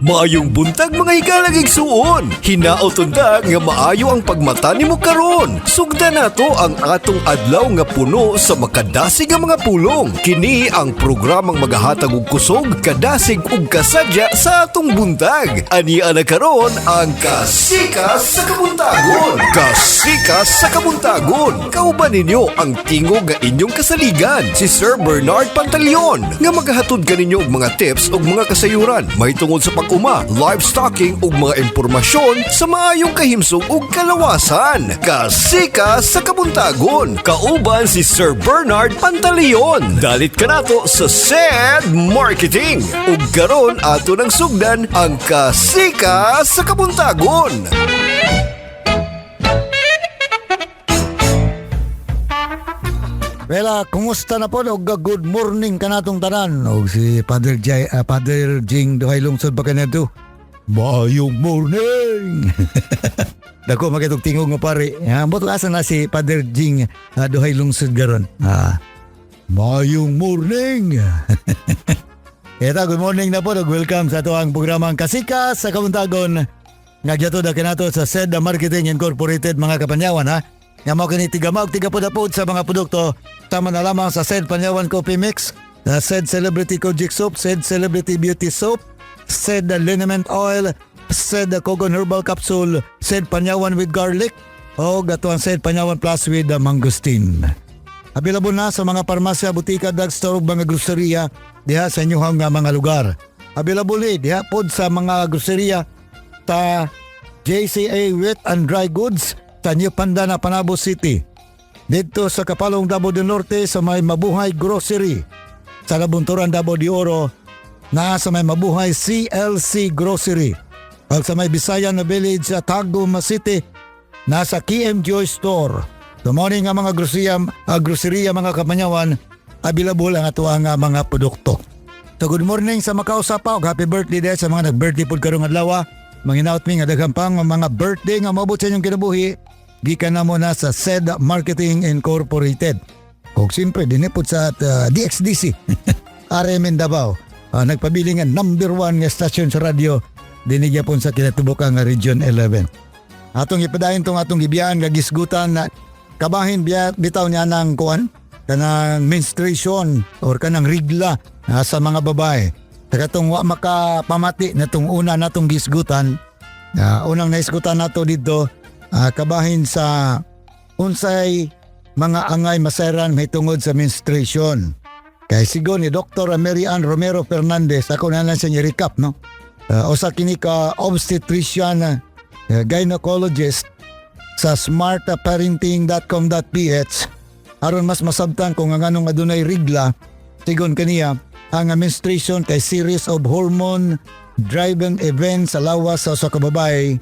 Maayong buntag, mga higalang igsuon. Hinaot unta nga maayo ang pagmata nimo karon. Sugda nato ang atong adlaw nga puno sa makadasig nga mga pulong. Kini ang programang magahatag og kusog, kadasig ug kasadya sa atong buntag. Ani ana karon ang Kasikas sa Kabuntagon. Kasikas sa Kabuntagon. Kauban ninyo ang tingog nga inyong kasaligan, si Sir Bernard Pantaleon, nga magahatod kaninyo og mga tips ug mga kasayuran mahitungod sa pag-uma, livestocking ug mga impormasyon sa maayong kahimsog ug kalawasan. Kasikas sa Kabuntagon. Kauban si Sir Bernard Pantaleon. Dalit kanato sa SED Marketing. Ug karon ato nang sugdan ang Kasikas sa Kabuntagon. Well, kumusta na po og good morning kanatong tanan og si Father Jay, Father Jing duhay lungsod pa kanadto. Maayong morning. Dako makitog tingog nga pare. Ha, ambot asa na si Father Jing duhay lungsod garon. Maayong morning. Eta, good morning na po ug welcome sa ato ang programang Kasika sa Kabuntagon nga gyatod na kinato sa SEDA Marketing Incorporated, mga kapanyawan, ha. Nga mao kini tigamaog tigapod-apod sa mga produkto tama na lamang sa SED Panyawan Coffee Mix, sa SED Celebrity Kojic Soap, SED Celebrity Beauty Soap, SED Liniment Oil, SED Kogon Herbal Capsule, SED Panyawan with Garlic, o ato ang SED Panyawan Plus with Mangosteen. Available na sa mga parmasya, butika, drugstore ug mga groceria diha sa inyong nga mga lugar. Available ni diha pod sa mga groceria sa JCA Wet and Dry Goods sa New Pandana, Panabo City. Dito sa Kapalong, Davao del Norte sa may Mabuhay Grocery. Sa Nabunturan, Davao de Oro na sa may Mabuhay CLC Grocery. Ug sa may Bisayan na Village sa Tagum City nasa KM Joy Store. So morning nga mga groceria, mga kapanyawan, available ang ato ang mga produkto. So good morning sa makausap pa ug happy birthday day sa mga nag-birthday pud karong adlaw. Manginaot mi nga daghan pang mga birthday nga moabot sa inyong kinabuhi gikan namo na sa SED Marketing Incorporated. Ug siyempre dinhi pod sa DXDC RMN Davao. Nagpabili nga number one nga station sa radyo dinhi gyapon sa kinatubukan nga Region 11. Atong ipadayon tong atong gibiyaan nga gisgutan na kabahin biya, bitaw niya ng kuan kanang menstruation or kanang rigla sa mga babae. Sa katong wa makapamati na tong una natong gisgutan, unang naisgutan nato dito kabahin sa unsay mga angay masayran mahitungod sa menstruation. Kay sigon ni Dr. Mary Ann Romero Fernandez, ako na lang siya recap, no? Usa kini ka obstetrician, gynecologist sa smartparenting.com.ph. Aron mas masabtan kung ang anong adunay rigla, sigon kaniya, ang menstruation kay series of hormone driven events sa lawas sa usa ka babae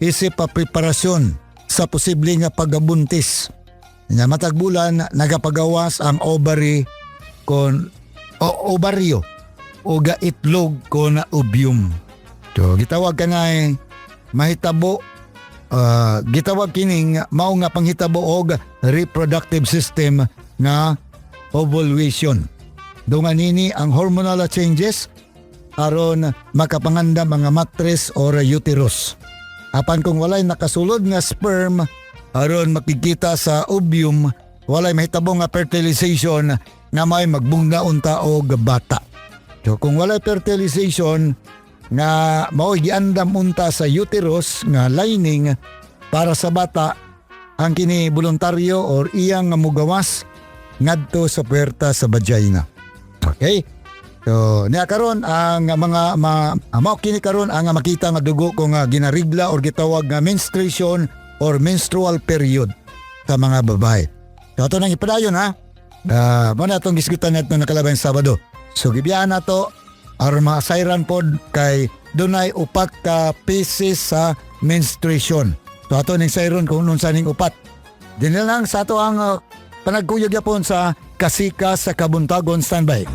isip pa preparasyon sa posible nga pagabuntis. Nya matag bulan nagapagawas ang ovary kon o ovaryo o ga itlog kon ovum. So gitawag kanay mahitabo, gitawag kining mao nga panghitabo og reproductive system nga ovulation. Dungan nini ang hormonal changes aron makapangandam ang matres or uterus. Apan kung walay nakasulod nga sperm aron makikita sa ovum, walay mahitabo nga fertilization nga may magbungna unta og bata. So kung walay fertilization nga mao giandam unta sa uterus nga lining para sa bata, ang kini voluntaryo or iyang nga mugawas ngadto sa puwerta sa vagina. Okay? So, niya karon ang mga mao kini karon ang makita nga dugo kung ginarigla or gitawag nga menstruation or menstrual period sa mga babae. So, ato nang ipadayon, ha. Mao na atong gisgutan nato nakalabay Sabado. So gibiyaan nato aron masayran pod kay dunay upat ka pieces sa menstruation. So ato ning sayron kung unsa ning upat. Dinhi lang sa ato ang panagkuyog yapon sa Kasika sa Kabuntagon. Standby.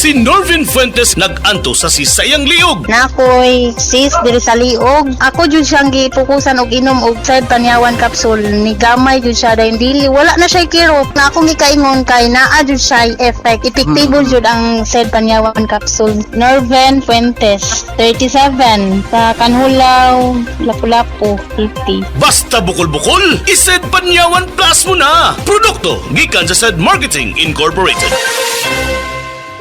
Si Norvin Fuentes nag-anto sa sisayang liog. Nakoy sis diri sa liog. Ako jud siyang gipukusan og inom og Sed Panyawan capsule, ni gamay jud siya, dayon dili wala na siya kirot. Na akong gikaingon kay naa jud siya effect. Epektibo jud ang Sed Panyawan capsule. Norven Fuentes, 37, sa Kanhulaw, Lapu-Lapu City. Basta bukol-bukol, iSed Panyawan Plus mo na. Produkto gikan sa Sed Marketing Incorporated.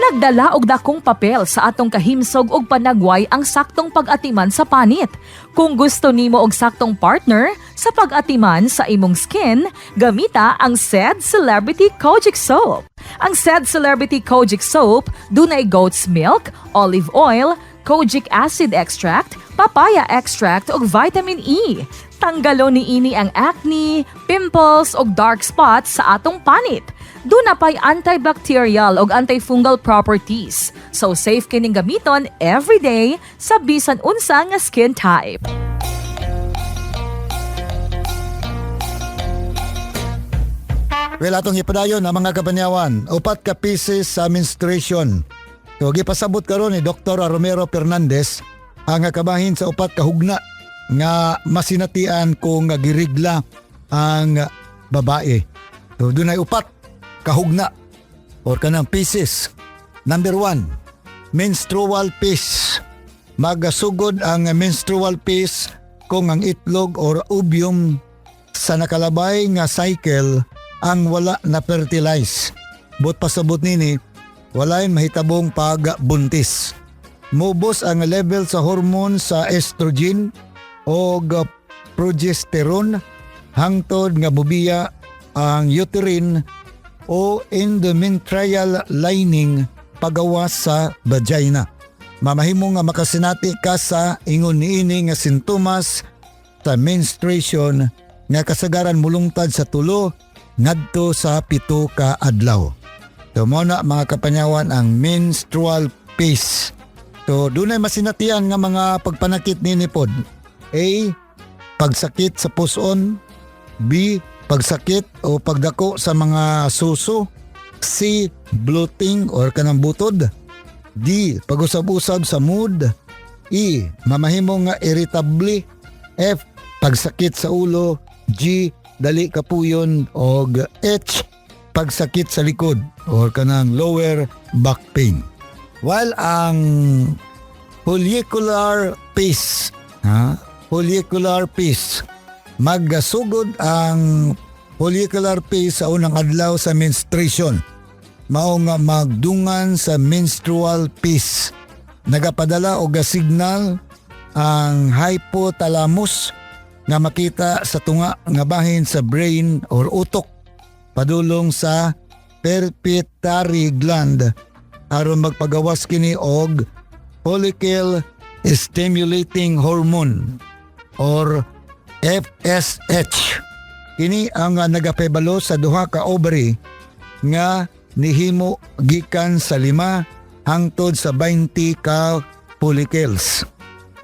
Nagdala og dakong papel sa atong kahimsog og panagway ang saktong pag-atiman sa panit. Kung gusto nimo og saktong partner sa pag-atiman sa imong skin, gamita ang Said Celebrity Kojic Soap. Ang Said Celebrity Kojic Soap dunay goat's milk, olive oil, kojic acid extract, papaya extract ug vitamin E. Tanggalon niini ang acne, pimples ug dark spots sa atong panit. Duna pay antibacterial ug antifungal properties. So safe kining gamiton every day sa bisan unsa nga skin type. Well, atong ipadayon ang mga kabanyawan, upat ka pieces sa menstruation. So, gipasabot karon ni Dr. Romero Fernandez ang kabahin sa upat ka hugna nga masinatian kung girigla ang babae. So, dunay upat kahugna or kanang pieces. Number 1, menstrual phase. Magasugod ang menstrual phase kung ang itlog or ovum sa nakalabay nga cycle ang wala na fertilize. But pasabot nini, walay mahitabong pagbuntis. Mubos ang level sa hormone sa estrogen o progesterone hangtod nga mubiya ang uterine o endometrial lining pagawas sa vagina. Mamahimo nga makasinati ka sa ingon niini nga sintomas sa menstruation nga kasagaran mulungtad sa 3 ngadto sa 7 ka adlaw. So mao na, mga kapanyawan, ang menstrual phase. So dunay masinatian nga mga pagpanakit nini pod. A. Pagsakit sa puson. B. Pagsakit o pagdako sa mga suso. C. Bloating or kanang butod. D. Pag-usab-usab sa mood. E. Mamahimo nga irritable. F. Pagsakit sa ulo. G. Dali kapuyon. Og H. Pagsakit sa likod or kanang lower back pain. While ang follicular phase, ha? Follicular phase, magasugod ang follicular phase sa unang adlaw sa menstruation. Mao nga magdungan sa menstrual phase. Nagapadala og signal ang hypothalamus nga makita sa tunga nga bahin sa brain or utok padulong sa pituitary gland aron magpagawas kini og follicle stimulating hormone or FSH. Kini ang nagapahibalo sa duha ka ovary nga nihimo gikan sa 5 hangtod sa 20 ka follicles.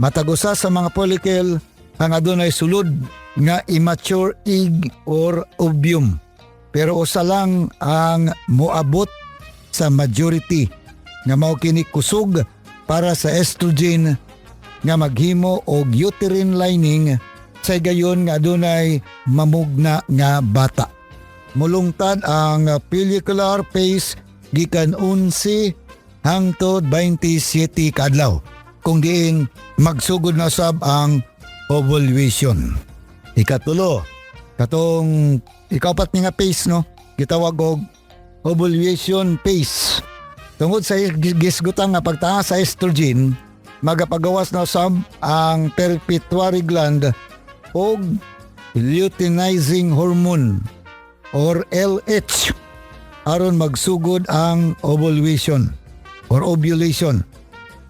Matag usa sa mga follicle ang adunay sulod nga immature egg or ovum. Pero usa lang ang moabot sa majority nga mao kini kusog para sa estrogen nga maghimo og uterine lining sa gayon nga adunay mamugna nga bata. Mulungtad ang follicular phase gikan 11 hangtod 27 kaadlaw kung diin magsugod na sab ang ovulation. Ikatulo, katong ikaupat ni nga phase, no, gitawag og ovulation phase. Tungod sa gisgutan nga pagtaas sa estrogen, magapagawas na sab ang pituitary gland og luteinizing hormone or LH aron magsugod ang ovulation or ovulation.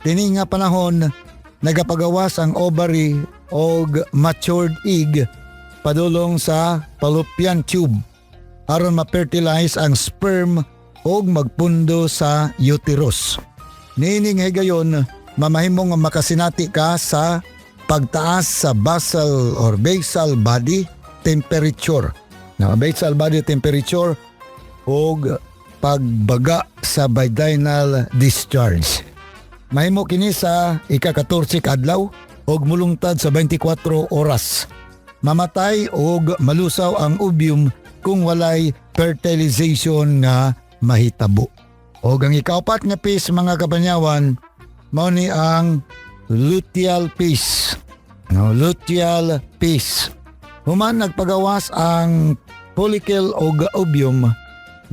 Kini nga panahon, nagapagawas ang ovary og matured egg padulong sa fallopian tube aron ma-fertilize ang sperm og magpundo sa uterus. Niining higayon, mamahimo nga makasinati ka sa pagtaas sa basal or basal body temperature. Na basal body temperature og pagbaga sa vaginal discharge. Mahimo kini sa ika-14 ka adlaw og mulungtad sa 24 oras. Mamatay og malusaw ang ovum kung walay fertilization nga mahitabo. Og ang ikaupat nga phase, mga kapanyawan, mao ni ang luteal phase. No, luteal phase. Human nagpagawas ang follicle og ovum,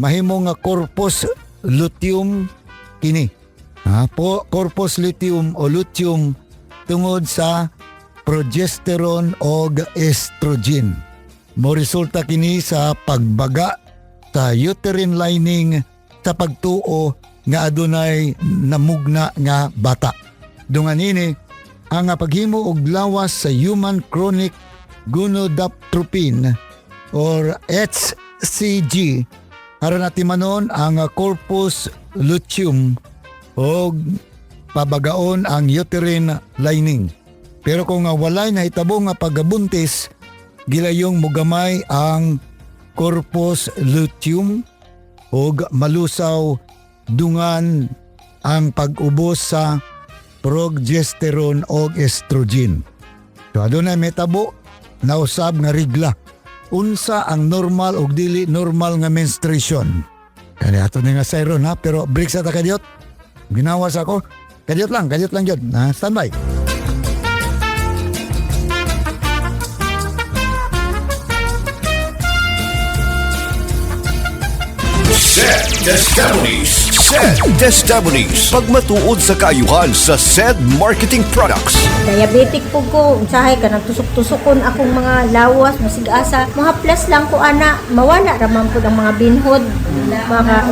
mahimo nga corpus luteum kini. Ha, po, corpus luteum o luteum tungod sa progesterone og estrogen. Mo resulta kini sa pagbaga sa uterine lining sa pagtuo nga adunay namugna nga bata. Dungan ini ang paghimo og lawas sa human chorionic gonadotropin or HCG aron atimanon ang corpus luteum og pabagaon ang uterine lining. Pero kung nga walay nahitabo nga pagabuntis, gilayong mugamay ang corpus luteum ug malusaw dungan ang pag-ubos sa progesterone o estrogen. So adunay metabo nausab nga regla. Unsa ang normal ug dili normal nga menstruation? Kani ato ni nga sayron ha, pero break sa ta kadiyot. Ginawas ako. Kadiyot lang jud. Ha, standby. Said Testimonies. Said Testimonies. Pagmatuod sa kaayuhan sa said marketing products. Diabetic po ko, unsahay kanang tusok-tusokon akong mga lawas, masigasa. Mahaplas lang ko ana, mawala raman pud ang mga binhod.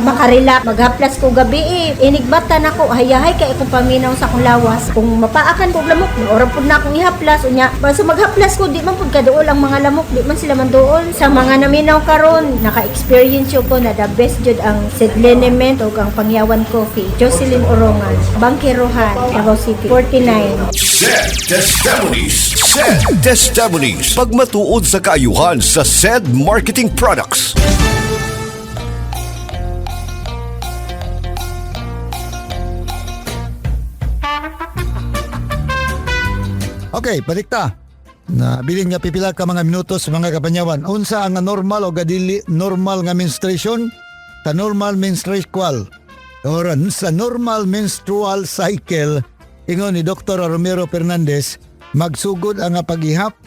Makarela, maghaplas ko gabi eh. Inigbata na ko, hayahay kay akong paminaw sa akong lawas. Kung mapaakan ko og lamok, ora pud na akong ihaplas unya. Basta maghaplas ko, di man pud kaduol ang mga lamok, di man sila manduol. Sa mga naminaw karon, naka-experience jud ko na the best jud ang Sedlenement ug ang Pangyawan Coffee. Jocelyn Orongan, Bangkerohan, Davao City, 49. Said Testimonies. Said Testimonies. Pagmatuod sa kaayuhan sa said marketing products. Okay, balik ta. Nabilin nga pipila ka mga minutos, mga kapanyawan. Unsa ang normal o gadili normal nga menstruation? Sa normal menstrual or sa normal menstrual cycle, ingon ni Dr. Romero Fernandez, magsugod ang paghihap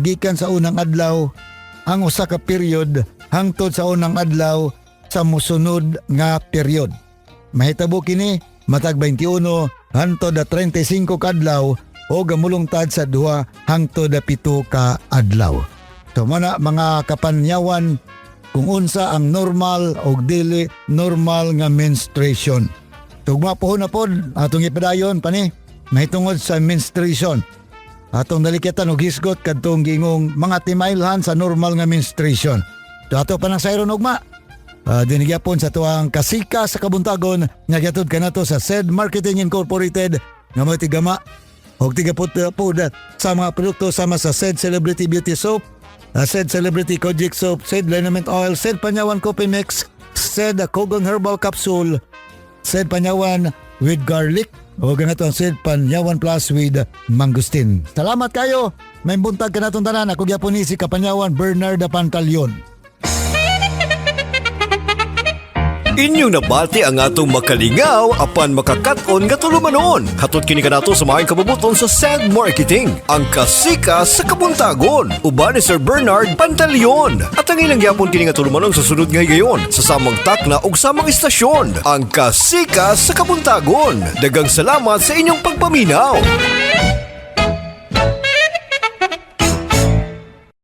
gikan sa unang adlaw ang usa ka period hangtod sa unang adlaw sa musunod nga period. Mahitabo kini matag 21 hangtod na 35 ka adlaw o gamulungtad sa 2 hangtod na 7 ka adlaw. So mana, mga kapanyawan, kung unsa ang normal o dili normal nga menstruation. Tugma po na pod atong ipadayon pani mahitungod sa menstruation. Atong nalikitan og hisgot kadtong gingong mga timailhan sa normal nga menstruation. So ato pa nang sayron ugma. Dinigyapon sa tuang kasika sa kabuntagon nga gihatod kanato sa SED Marketing Incorporated nga mo tigama og tigapud sa mga produkto sama sa SED Celebrity Beauty Soap, SED Celebrity Kojic Soap, SED Liniment Oil, SED Panyawan Coffee Mix, SED Kogon Herbal Capsule, SED Panyawan with Garlic o ganito ang SED Panyawan Plus with Mangosteen. Salamat kayo! May buntag kanatong tanan. Ako gyapon ni si Kapanyawan Bernard Pantaleon. Inyong nabati ang atong makalingaw apan makakaton nga tulumanon. Hatod kini kanato sa maayong kabubuton sa Sad Marketing, ang kasika sa kabuntagon. Uban ni Sir Bernard Pantaleon. At ang ilang gyapon kini nga tulumanon sa sunod nga higayon sa samang takna ug samang istasyon, ang kasika sa kabuntagon. Dagang salamat sa inyong pagpaminaw.